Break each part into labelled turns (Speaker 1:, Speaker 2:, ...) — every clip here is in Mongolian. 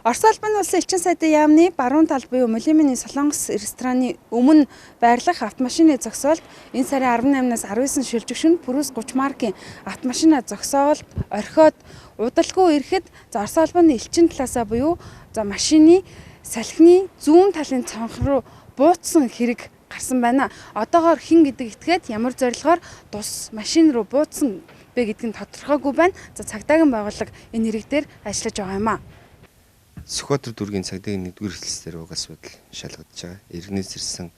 Speaker 1: Орос улсын улсын элчин сайдын яамны баруун тал буюу Мулимины Солонгос рестораны өмнө байрлах автомашины зогсоолд энэ сарын 18-наас 19 шилжих шөнө Prius 30 маркийн автомашина зогсоолд орхиод удалгүй ирэхэд за Орос улсын элчин талаасаа буюу за машины салхины зүүн талын цонх руу бууцсан хэрэг гарсан байна. Одоогоор хэн гэдэг этгээд ямар зорилгоор тус машин руу бууцсан бэ гэдг нь тодорхойгүй байна. За цагдаагийн байгууллага энэ хэрэг дээр ажиллаж байгаа юм а.
Speaker 2: Сүхбаатар дүүргийн цагдаагийн 1-р эхлэлсээр уг асуудал шалгагдаж байгаа. Иргэнээс ирсэн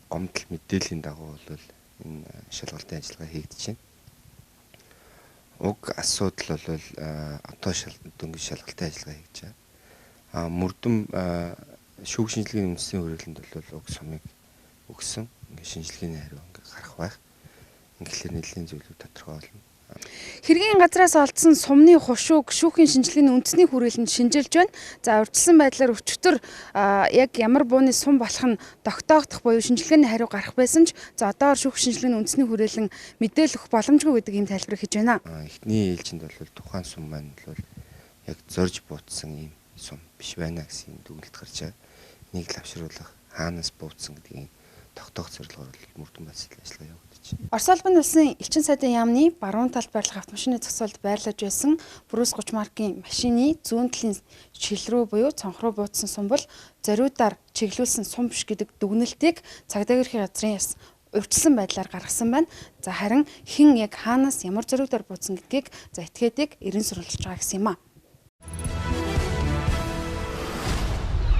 Speaker 2: гомдол мэдээллийн дагуу бол энэ шалгалтын ажиллагаа хийгдэж байна. Уг асуудал бол одоо дөнгөж шалгалтын ажиллагаа хийж байгаа. А мөрдөн шүүх шинжилгээний үндэсний хүрээлэнд бол уг сумыг өгсөн. Ингээ шинжилгээний хариу ингээ гарах байх. Ингээхээр нэлийн зүйлүүд тодорхой болно.
Speaker 1: Хэргийн газраас олдсон сумны хушууг шүүхийн шинжилгээний үндэсний хүрээлэнд шинжилж байна. За урьдчилсан байдлаар өчигдөр яг ямар бууны сум болох нь тогтоогдох буюу шинжилгээний хариу гарах байсан ч за одоогоор шүүх шинжилгээний үндэсний хүрээлэн мэдээлэл өгөх боломжгүй гэдэг ийм тайлбар хийж байна.
Speaker 2: Эхний ээлжинд бол тухайн сум маань бол яг зорж бууцсан ийм сум биш байна гэсэн юм дүгнэлт гарч байгаа. Энийг лавшруулах, хаанаас бууцсан гэдгийг тогтоох зорилгоор мөрдөн байцаалал ажиллагаа явагдаж байна.
Speaker 1: Орос улсын улсын элчин сайдын яамны баруун талд байрлах автомашины зогсоолд байрлаж байсан Prius 30 маркийн машины зүүн талын шил рүү буюу цонх руу бууцсан сум бол зориудаар чиглүүлсэн сум биш гэдэг дүгнэлтийг цагдаагийн ерхий газрын яс урьдчилсан байдлаар гаргасан байна. За харин хэн яг хаанаас ямар зориудаар бууцсан гэдгийг за этгээдийг эрен сурвалжж байгаа гэсэн юм а.